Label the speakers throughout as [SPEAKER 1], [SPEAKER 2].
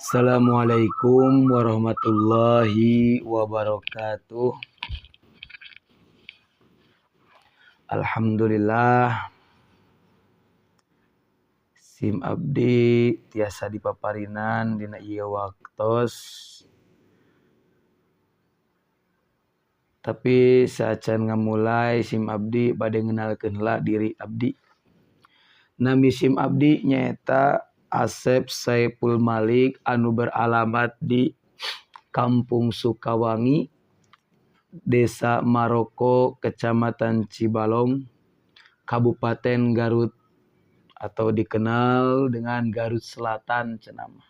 [SPEAKER 1] Assalamualaikum warahmatullahi wabarakatuh. Alhamdulillah sim abdi tiasa dipaparinan dina ieu waktos, tapi saacan ngamulai sim abdi bade ngenalkeun heula diri abdi. Nami sim abdi nyaeta Asep Saiful Malik anu beralamat di Kampung Sukawangi, Desa Maroko, Kecamatan Cibalong, Kabupaten Garut atau dikenal dengan Garut Selatan cenah mah.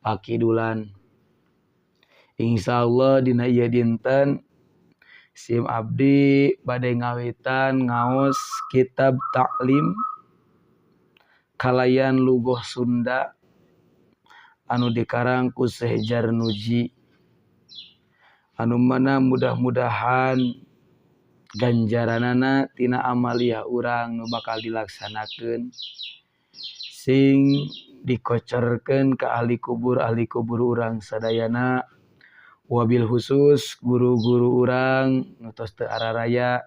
[SPEAKER 1] Pakidulan. Insyaallah dina ieu dinten sim abdi bade ngawitan ngaos kitab taklim kalayan Lugoh Sunda anu dikarang ku Syekh Jarnuji, anu mana mudah-mudahan ganjaranana tina amaliah urang nu bakal dilaksanakeun sing dikocorkeun ka ahli kubur urang sadayana, wabil khusus guru-guru urang nu tos teu araraya,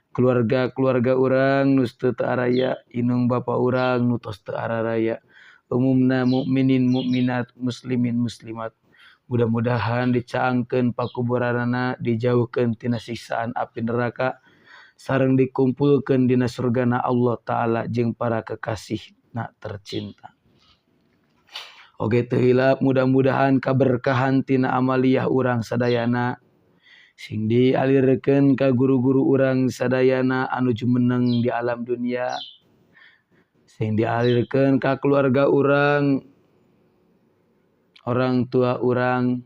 [SPEAKER 1] keluarga-keluarga urang nu teu araya, inung bapa urang nu tos teu araraya, umumna mukminin mukminat, muslimin muslimat. Mudah-mudahan dicaangkeun pakuburanana, dijauhkeun tina siksaan api neraka, sareng dikumpulkeun dina surgana Allah Ta'ala jeung para kekasihna tercinta. Oge teu hilap mudah-mudahan kaberkahan tina amaliyah urang sadayana sing dialirkeun ka guru-guru urang sadayana anu jumeneng di alam dunia, sing dialirkeun ka keluarga urang, orang tua urang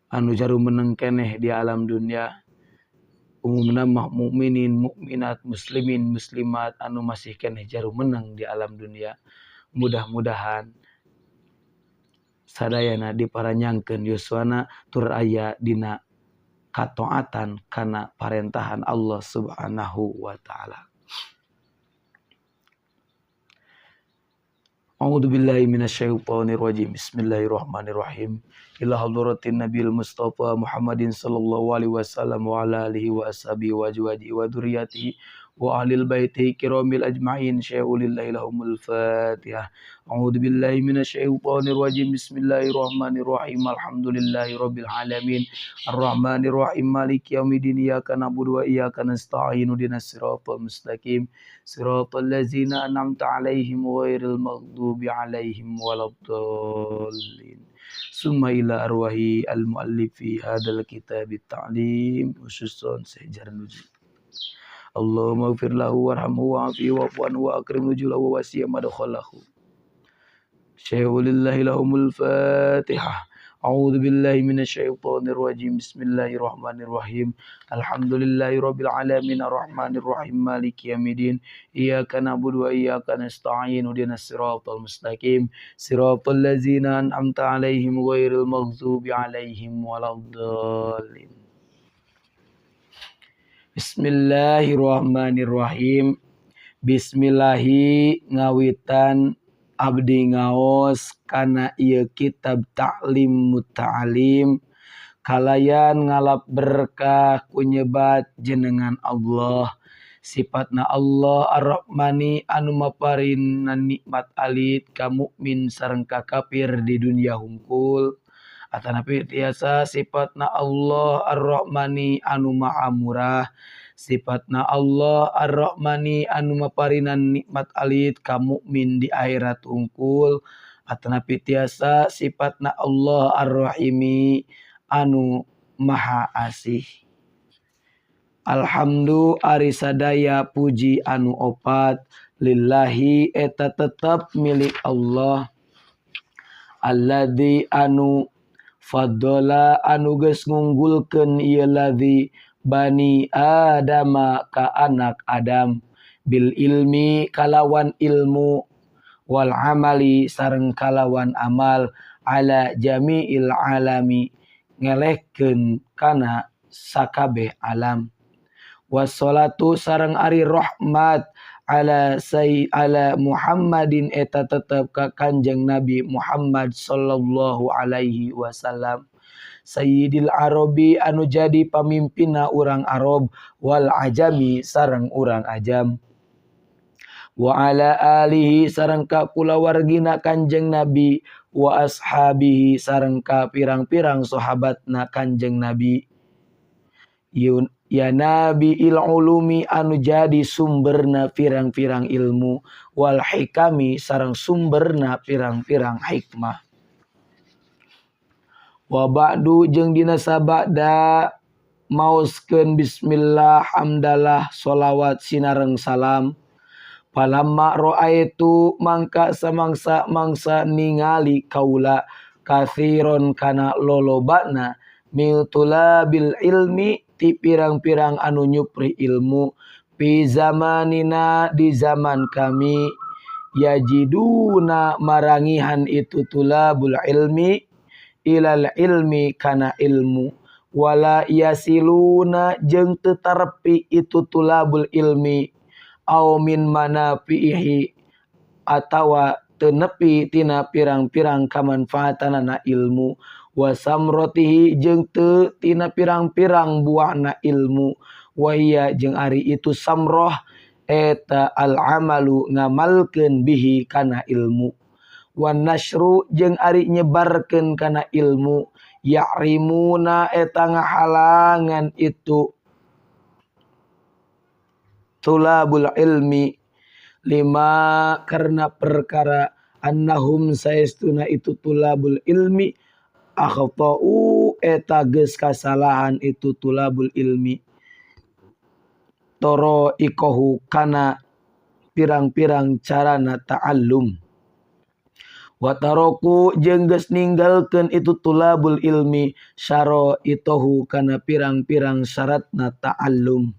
[SPEAKER 1] anu jarumeneng keneh di alam dunia, umumna mah mukminin mukminat, muslimin muslimat anu masih keneh jarumeneng di alam dunia. Mudah-mudahan sadayana diparanyangkeun yuswana tur aya dina kataatan kana parentahan Allah Subhanahu wa taala. A'udzubillahi minasyaitonirrajim. Bismillahirrahmanirrahim. Ila hadratin Nabil Mustafa Muhammadin sallallahu alaihi wasallam wa ala alihi wa ashabihi wa azwajihi wa dzurriyyatihi wa ahlil baitihi kiramil ajma'in. Syai'ulillahi lahumul Fatihah. A'udzubillahi minasyaitonirrajim. Bismillahirrahmanirrahim. Alhamdulillahi rabbil alamin. Arrahmanirrahim. Maliki yaumiddin. Iyyaka na'budu wa iyyaka nasta'in. Ihdinas siratal mustaqim. Siratal ladzina an'amta 'alaihim ghairil maghdubi 'alaihim waladdallin. Summa ila arwahi al-muallifi hadzal kitabit ta'lim khususan Syekh Jarnuji. Allahumma ighfir lahu warhamhu wa'afihi wa'fu anhu wa akrim nuzulahu wa wasi' madkhalahu. Syai'ulillahi lahumul Fatihah. A'udzu billahi minasyaitonir rajim. Bismillahirrahmanirrahim. Alhamdulillahi rabbil alamin arrahmanir rahim maliki yaumiddin. Iyyaka na'budu wa iyyaka nasta'in. Ihdinas siratal mustaqim. Siratal ladzina an'amta 'alaihim ghairil maghdubi 'alaihim waladdallin. Bismillahirrahmanirrahim. Bismillahi ngawitan abdi ngaos kana ieu kitab taklim muta'alim kalayan ngalap berkah ku nyebat jenengan Allah. Sifatna Allah Ar-Rahmani anu maparina nikmat alit ka mukmin sareng ka kafir di dunia hungkul. Atanapi tiasa sifatna Allah Ar-Rahmani anu maha murah. Sifatna Allah Ar-Rahmani anu maparinan nikmat alit ka mukmin di akhirat hungkul. Atanapi tiasa sifatna Allah Ar-Rahimi anu maha asih. Alhamdu ari sadaya puji anu opat lillahi eta tetep milik Allah. Alladzi anu faddola anu geus ngunggulkeun ieu ladzi bani Adama ka anak Adam bil ilmi kalawan ilmu wal amali sareng kalawan amal ala jami'il alami ngelehkeun kana sakabeh alam. Wassalatu sareng ari rahmat Ala say ala Muhammadin eta tetep ka Kanjeng Nabi Muhammad sallallahu alaihi wasallam Sayyidil Arabi anu jadi pamimpinna urang Arab wal ajami sareng urang ajam wa ala alihi sareng ka kulawargina Kanjeng Nabi wa ashabihi sareng ka pirang-pirang sahabatna Kanjeng Nabi Yun, ya nabi il ulumi anu jadi sumberna pirang-pirang ilmu wal hikami sareng sumberna pirang-pirang hikmah wa ba'du jeung dina sabada maoskeun bismillah hamdalah sholawat sinareng salam falamma ra'aitu mangka samangsa-mangsa ningali kaula katsiron kana lolobana min tulabil ilmi ti pirang-pirang anu nyupri ilmu fi zamanina di zaman kami yajiduna marangihan itu tulabul ilmi ilal ilmi kana ilmu wala yasiluna jeung teu tarepi itu tulabul ilmi au min manafihi atawa teu nepi tina pirang-pirang kamanfaatanana ilmu wa samrotihi jeung teu tina pirang-pirang buahna ilmu wa hiya jeung ari itu samroh eta al amalu ngamalkeun bihi kana ilmu wan nasyru jeung ari nyebarkeun kana ilmu ya'rimuna eta ngahalangan itu tulabul ilmi lima karena perkara annahum saestuna itu tulabul ilmi akhtau eta geus kasalahan itu tulabul ilmi toro ikohu kana pirang-pirang carana ta'allum wa taroku jeung geus ninggalkeun itu tulabul ilmi syaro itohu kana pirang-pirang syaratna ta'allum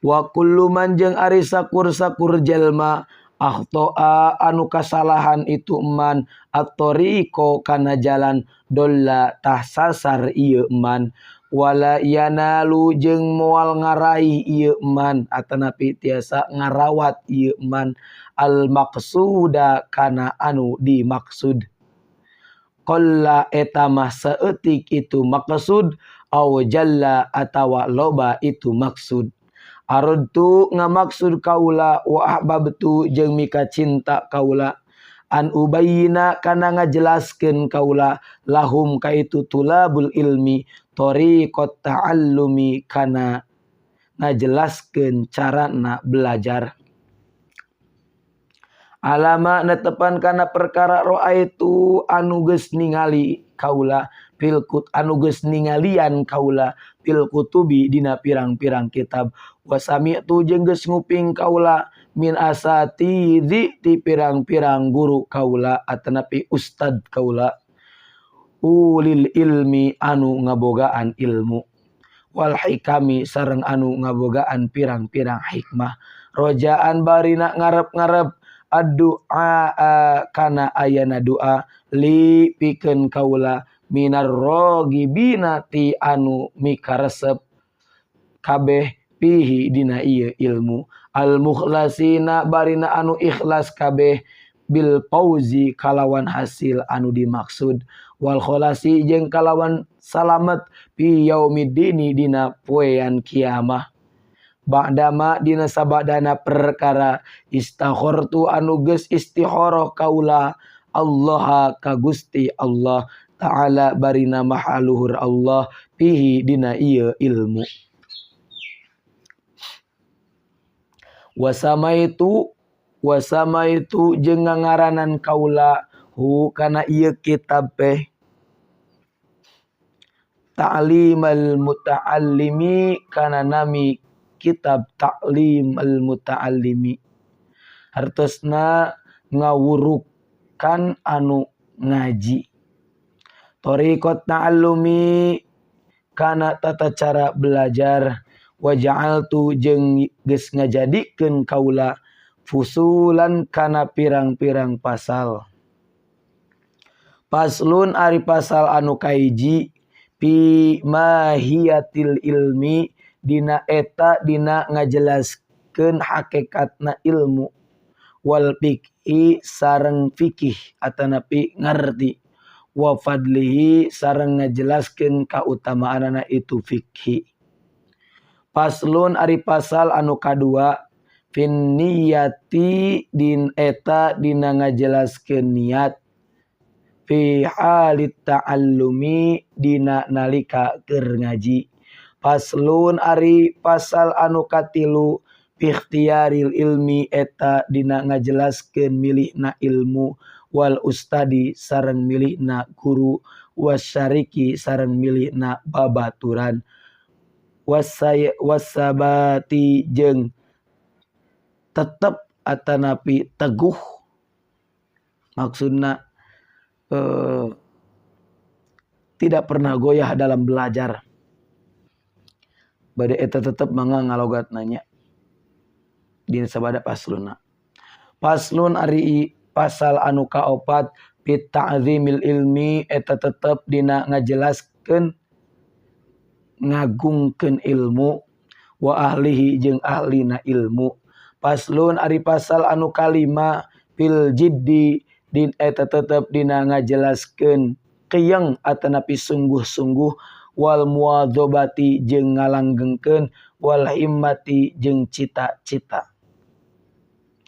[SPEAKER 1] wa kullu man jeung ari sakur-sakur jelma akhtoa anu kasalahan itu man at-tariqo kana jalan dolla tah sasar ieu man wala yanalu jeung moal ngaraih ieu man atanapi tiasa ngarawat ieu man al maqsuda kana anu dimaksud qalla eta mah saeutik itu maksud aw jalla atawa loba itu maksud aradtu ngamaksud kaula wa ahbabtu jeung mika cinta kaula an ubayyina kana ngajelaskeun kaula lahum ka itu tulabul ilmi tariqat ta'allumi kana ngajelaskeun carana belajar alama netepan kana perkara ra'aitu anu geus ningali kaula fil anu geus ningalian kaula fil kutubi dina pirang-pirang kitab wa sami'tu jeung geus nguping kaula min asatizi ti pirang-pirang guru kaula atanapi ustad kaula ulil ilmi anu ngabogaan ilmu wal hikami sareng anu ngabogaan pirang-pirang hikmah rojaan barina ngarep-ngarep addu'a kana ayana doa li pikeun kaula minar rogibina ti anu mikaresep kabeh fihi dina ieu ilmu al mukhlasina barina anu ikhlas kabeh bil fauzi kalawan hasil anu dimaksud wal kholasi jeung kalawan salamet fi yaumiddini dina poean kiamah ba'dama dina sabadana perkara istakhartu anu geus istikharah kaula Allah ka Gusti Allah Ta'ala barina maha luhur Allah fihi dina ieu ilmu wasamaitu jeung ngangaranan kaula hu kana ieu kitab teh Ta'limal Muta'allimi kana nami kitab Ta'lim al-Muta'allimi hartosna ngawurukan anu ngaji tariqat ta'allumi kana tata cara belajar wa ja'altu jeung geus ngajadikeun kaula fusulan kana pirang-pirang pasal paslun ari pasal anu kahiji fi mahiyatil ilmi dina eta dina ngajelaskeun ngajelaskeun hakikatna ilmu wal fiqhi sareng fikih atanapi ngarti wa fadlihi sareng ngajelaskeun kautamaanana itu fikhi. Paslon ari pasal anu kadua fin niyati din eta dina ngajelaskeun niat fi halit ta'allumi dina nalika keur ngaji. Paslon ari pasal anu katilu fi ikhtiyaril ilmi eta dina ngajelaskeun milihna ilmu wal ustadi sareng milihna guru wasyariki sareng milihna babaturan wasabati jeung tetep atanapi teguh maksudna tidak pernah goyah dalam belajar. Bade eta tetep mangga ngalogat nanya dina sabada pasluna. Paslon ari pasal anu kaopat fit ta'zimil ilmi eta tetep dina ngajelaskeun ngagungkeun ilmu wa ahlihi jeung ahlina ilmu. Paslon ari pasal anu kalima fil jiddi din eta tetep dina ngajelaskeun keyeng atanapi sungguh-sungguh wal muadzabati jeung ngalanggengkeun wal himmati jeung cita-cita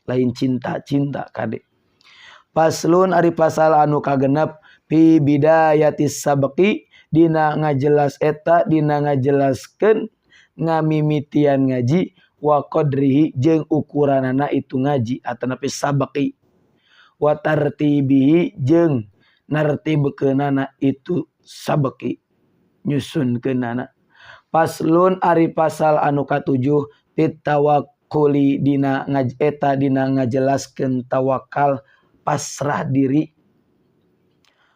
[SPEAKER 1] lain cinta-cinta kade. Paslon ari pasal anu kagenep fi bidayatis sabqi dina ngajelas eta dina ngajelaskeun ngamimitian ngaji wa qadrihi jeung ukuranana itu ngaji atanapi sabqi wa tartibihi jeung nartibkeunana itu sabqi nyusunkeunana. Paslon ari pasal anu katujuh fit tawakkuli dina eta dina ngajelaskeun tawakal pasrah diri.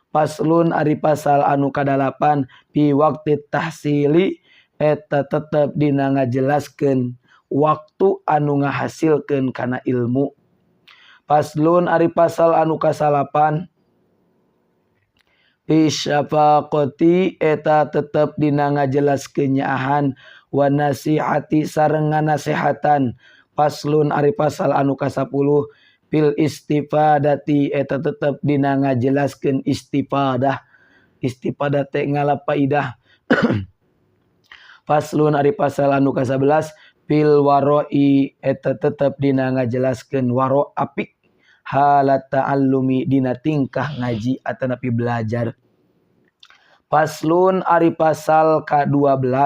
[SPEAKER 1] Paslon ari pasal anu kadalapan fi waqti tahsili eta tetep dina ngajelaskeun waktu anu ngahasilkeun kana ilmu. Paslon ari pasal anu kasalapan fi syafaqati eta tetep dina ngajelaskeun nyaahan wa nasihati sareng nganasehatan. Paslon ari pasal anu ka-10 fil istifadati eta tetep dina ngajelaskeun istifadah. Istifadah teh ngalap faidah. Paslon ari pasal anu ka-11 fil waroi eta tetep dina ngajelaskeun waro apik halat ta'allumi dina tingkah ngaji atanapi belajar. Paslon ari pasal ka-12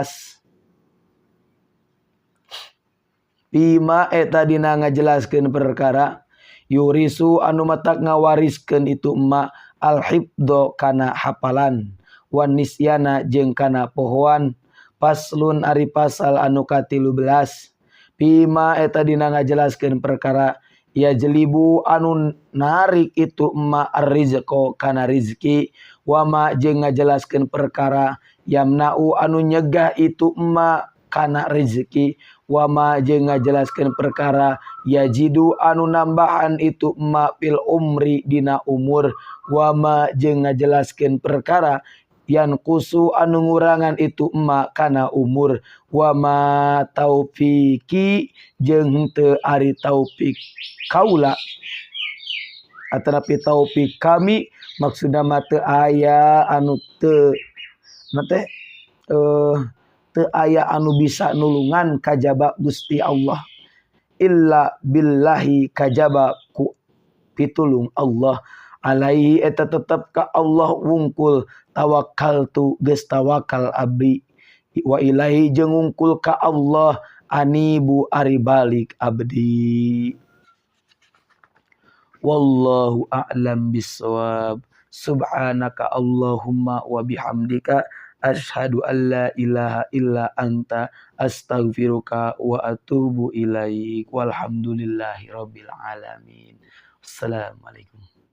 [SPEAKER 1] bima eta dina ngajelaskeun perkara yurisu anu matak ngawariskeun itu emma al-hifdho kana hafalan wan nisyana jeung kana pohoan. Paslon ari pasal anu ka-13 bima eta dina ngajelaskeun perkara ya jelibu anu narik itu emma arrizqo kana rizki wama jeung ngajelaskeun perkara yamna'u anu nyegah itu emma kana rizki wama jeung ngajelaskeun perkara yajidu anu nambahan itu emma fil umri dina umur wama jeung ngajelaskeun perkara yanqusu anu ngurangan itu emma kana umur wama taufiki jeung henteu ari taufik kaula atanapi taufik kami maksudna mah teu aya anu teu teh teu aya anu bisa nulungan kajaba Gusti Allah illa billahi kajaba ku pitulung Allah alaihi eta tetep ka Allah wungkul tawakkaltu geus tawakal abdi wa ilaihi jeung wungkul ka Allah anibu ari balik abdi. Wallahu a'lam bissawab. Subhanaka Allahumma wa bihamdika asyhadu an la ilaha illa anta astaghfiruka wa atubu ilaik. Walhamdulillahi rabbil alamin. Assalamualaikum.